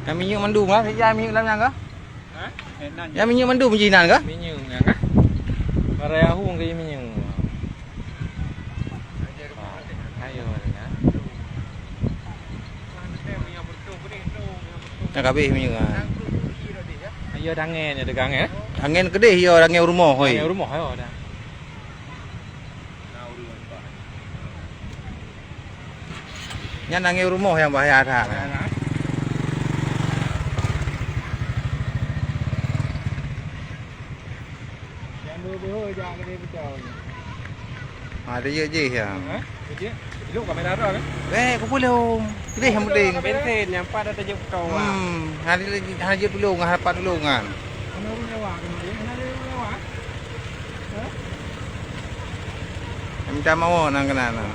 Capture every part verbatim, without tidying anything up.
Nyang minyeuk mandum kah? Sijai minyeuk lam nyan kah? Ha? Eh, nan. Nyang minyeuk mandum jih nan kah? Minyeuk nyan kah? Barang Yahoo keu minyeuk. Ah, ayo, ya. Nyang ka habéh minyeuk kan. Ayo, dangen ya, dagang, eh. Dangen keudeh, yo, dangen rumoh, hoi. Dangen rumoh, ayo, dah. Nyan nanggroe rumoh nyang bahya that. Ha, dia jih ya. Ha? Dia? Lu kamera dah kan? Eh, aku belum. Pilih yang penting. Bensin yang empat ada je kau. Hmm, hari lagi, hari je belum, hari empat belum kan. Mana orang nyawa kan? Mana orang nyawa? Minta mawö nan keunan na.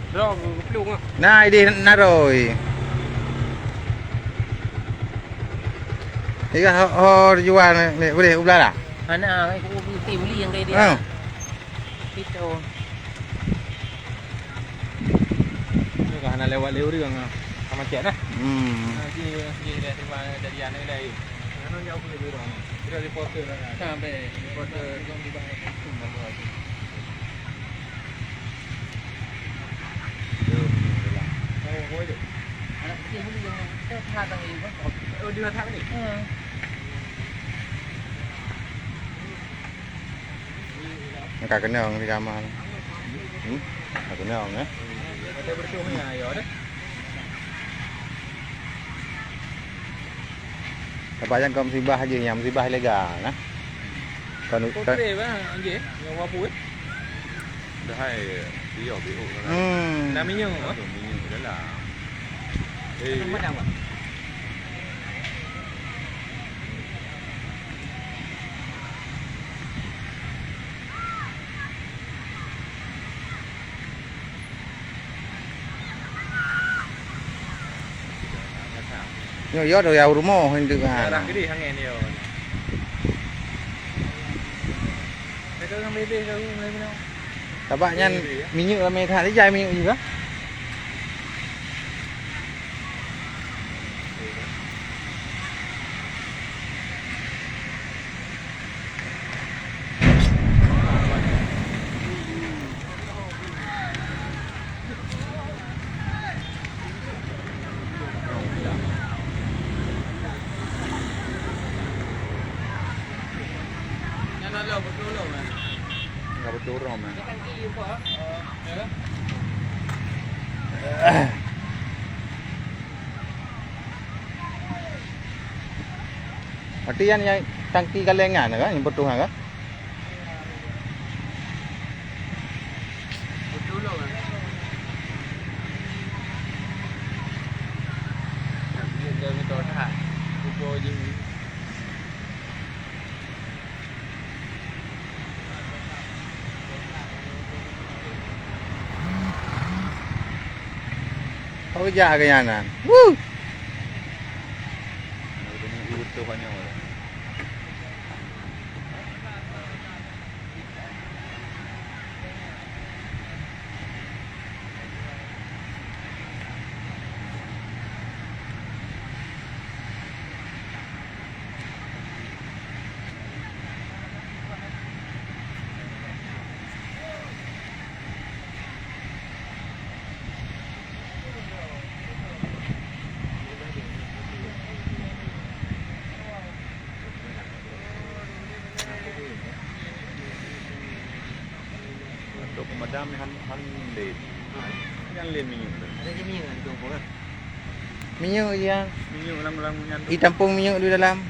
Droe geuplueng ah. Na ideh naroi. Iga ho, ho jual ni, ni boleh ublah dah? Hana, aku mesti beli yang kayak dia. Ha. Itu. Ni kan hana lewat lé ureueng ah. Sama cek dah. Hmm. Ha, sini, sini dah, terima dari anak dah. Hana jauh boleh ureueng. Kira reporter lah. Sampai reporter. Ka keunong di kamar. Hmm? Ka keunong, eh? Tapi nyang keu musibah aja, nyang musibah ilegal, nah. Kon, kon. Kote bah, anjing, nyang wapu, eh. Dah hai, dia B O lah. Hmm. Dah minyeuk, eh? Dah minyeuk dalam. Eh. Padam, Pak. Nyoe yo doya rumoh hindeuh kan. Darah gede sangat dia. Mereka orang bebeh tahu mulai mana. Tabak nyan minyeuk ramé that, ijai minyeuk juga. Enggak betul orang, man. Berarti yan, yan tangki kaleng nyan kan, yang betul kan? Kau kejar ke nyan, nah. Wuh! Untuk pemadam han, han lé. Han lé minyeuk tu. Ada je minyeuk tu, kan? Minyeuk je. Minyeuk lam, lam nyan tu. Itampong minyeuk di dalam.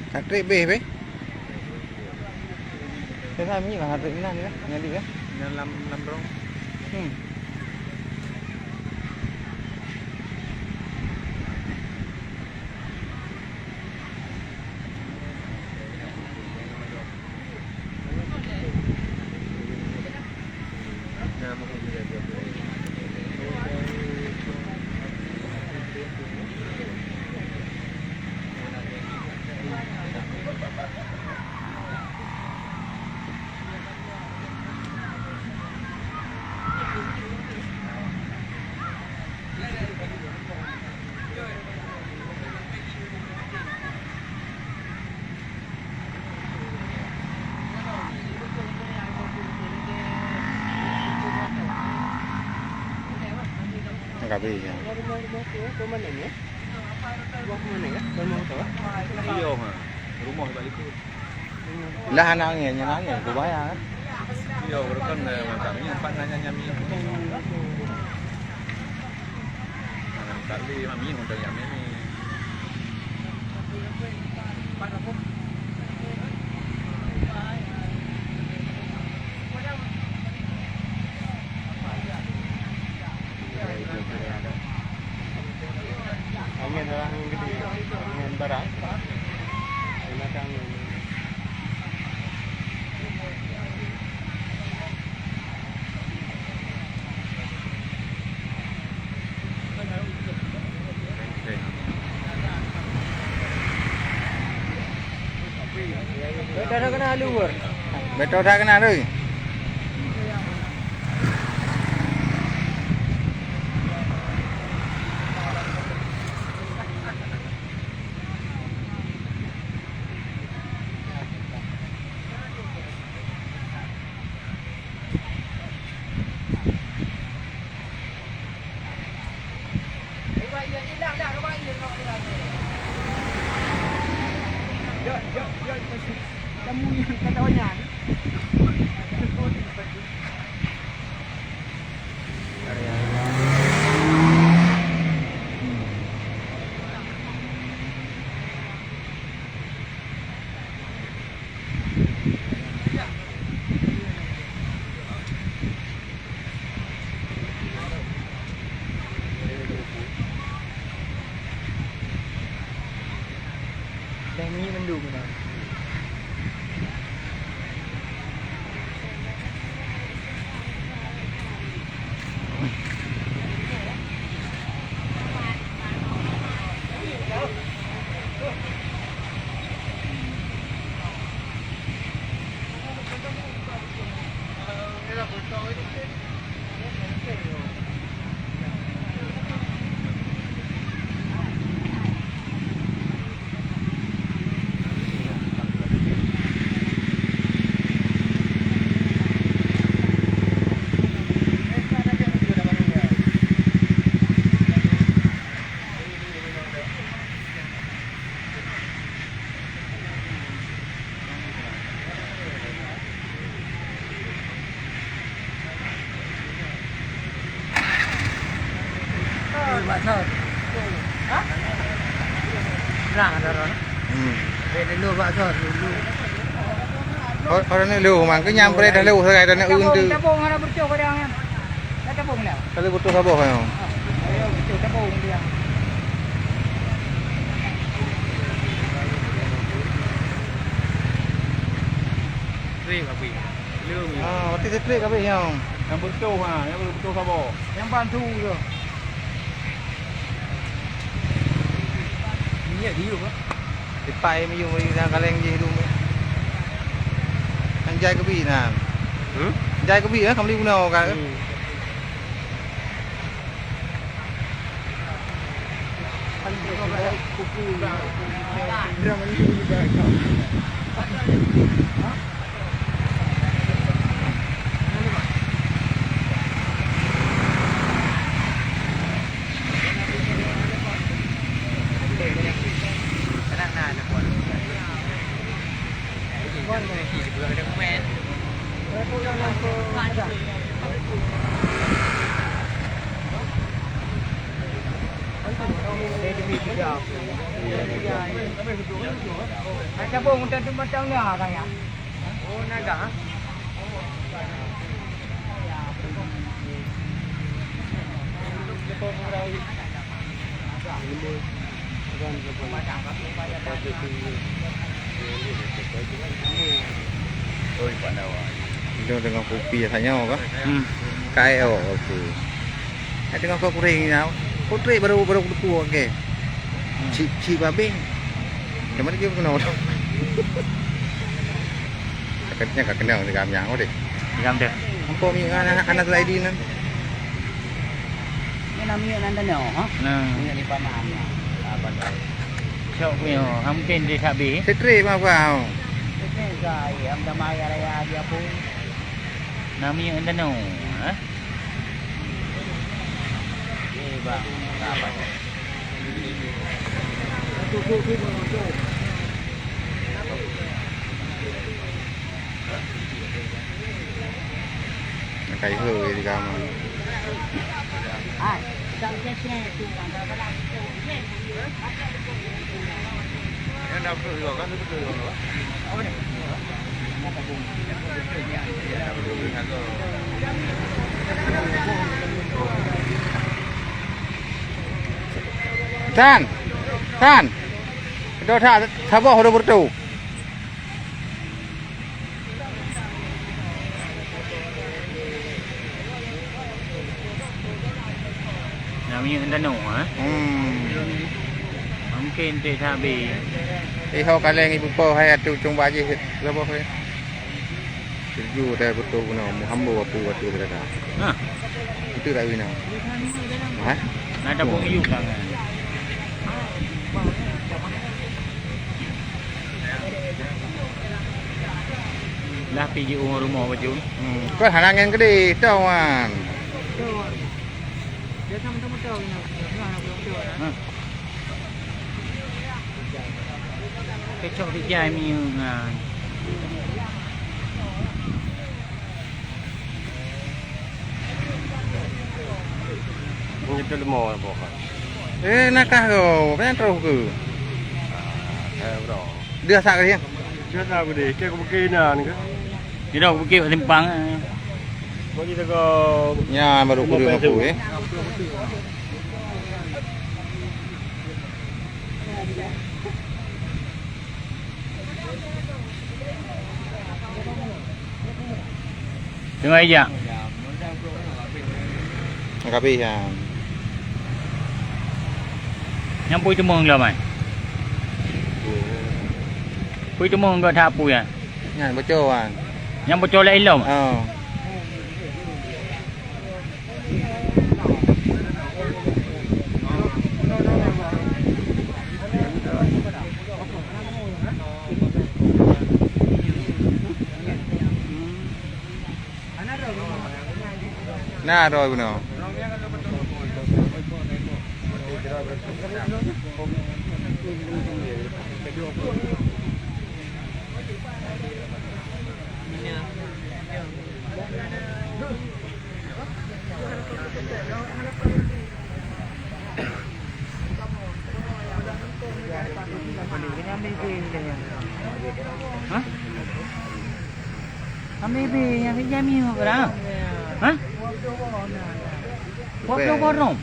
Ka trép beh, beh. Ka na minyeuk ka trép inan, ya, nyali, ya. Inan lam, lam rong. Hmm. Ka habéh, ya. Iya, ha. Rumoh bak likot. Lah aneuk angén, nyan angén, kubaya, kan? Iya, ureueng kan, eh, mantap. Ini empat nanya nyami. Nah, tak boleh, mami, untuk nyami ni. Angén, angén gede, angén barang. Enak angén. Betul dah kena luar. Betul dah kena tu. Dah minyeuk mandum dah. Bak sot. Hah? Perang ada orang. Hmm. Ada dulu bak sot dulu. Oh, orang ni lu, mang ke nyampe dah lu, serai dah nak urun tu. Tabung, tabung ada bercah pada orang kan. Dah tabung dah. Kalau butuh saboh kan. Ayo, bercah tabung dia. Trip habis. Leueng. Ha, berarti trip habis nyang. Yang betul ha, yang betul sabar. Yang bantu tu. Minyak dia apa? Dipai miyup bagi dalam kaleng jih tu. Kan jai keubi nah. Hmm? Jai keubi lah, kami guna kan. Hmm. Itu dengan kopi rasanya apa? Hmm. Kayak oh, oke. Ada dengan kau kuring ya. Kau trek baru baru kutu oke. Cik cik babe. Macam mana dia kenal? Katanya kat kenal dengan yang oh deh. Ngam deh. Engkau mi anak anak lain nan. Ni nama yang nanda nyo, ha? Nah. Ni di paman. Apa dah? Sok punya, ha, mungkin dia tak habis. Setre mah kau. Setre saya, am damai raya dia pun. Nama yang nanda nyo, ha? Ni bang, apa? Kai hôi di kamar. Tan, Tan, do that saboh udah bertu. Nah, minyeuk tanoh, ha? Hmm. Mungkin tak habis. Eh, ho kaleng ibu po hai atu cung bajih saboh hai. Tuju dah betul guna, meuhambo aku waktu berada. Ha. Itu tak wina. Ha? Nah, ada pun yuk kan. Lah pigi ureueng rumoh baju. Hmm. Kau hana ngen gede, tau wan. Ha. Kecok bijai minyeuk ngan. Nyetel limo boh. Eh, nakah kau, banyak terus ke? Ah, eh, bro. Dia sak dia. Dia sak dia, ke bukit nan ke? Tidak bukit simpang. Bagi tengok. Ya, baru kudu aku eh. Teungoh ijak. Ka habéh nyan. Nyang pui teumong lom ai. Pui teumong gata pui ai. Nyan boco wan. Nyang boco lé ilom. Oh. Na roh bunoe. Hah? Ambil bih, yang kerja mi berapa? Hah? Dua puluh borong.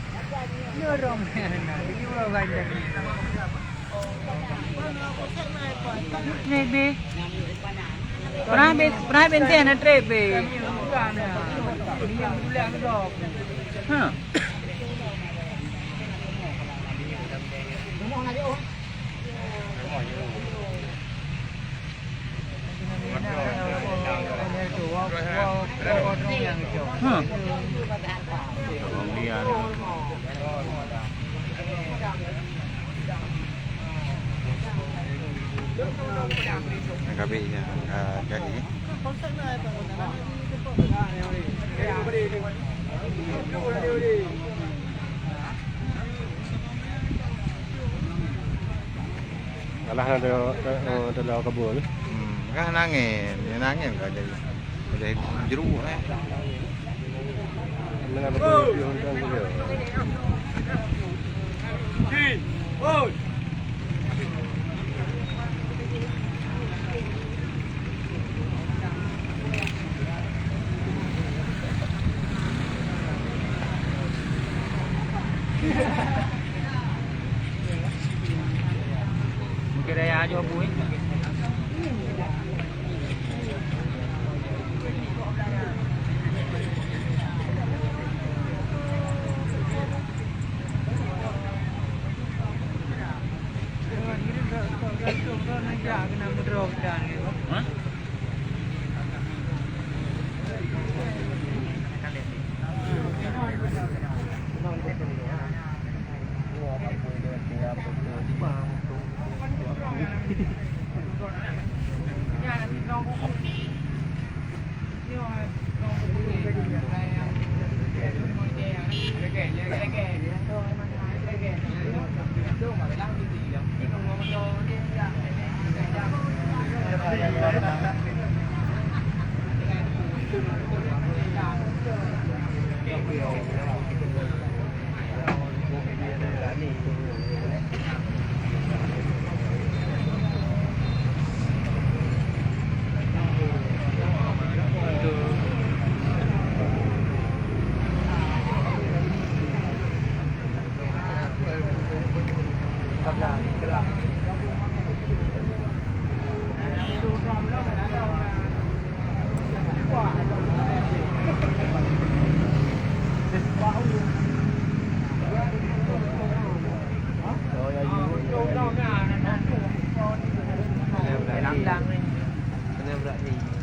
Trebe. Pernah ben, pernah benteng ada trebe. Ha. Hmm. Ka habéh, ya, ka jadi. Alah, na teulo, teulo kabur. Hmm, kan angén, nyan angén ka jadi. Jadi jeruk, eh. Mana betul dia orang tu dia. Mungkin daya aja bui. Kena berani.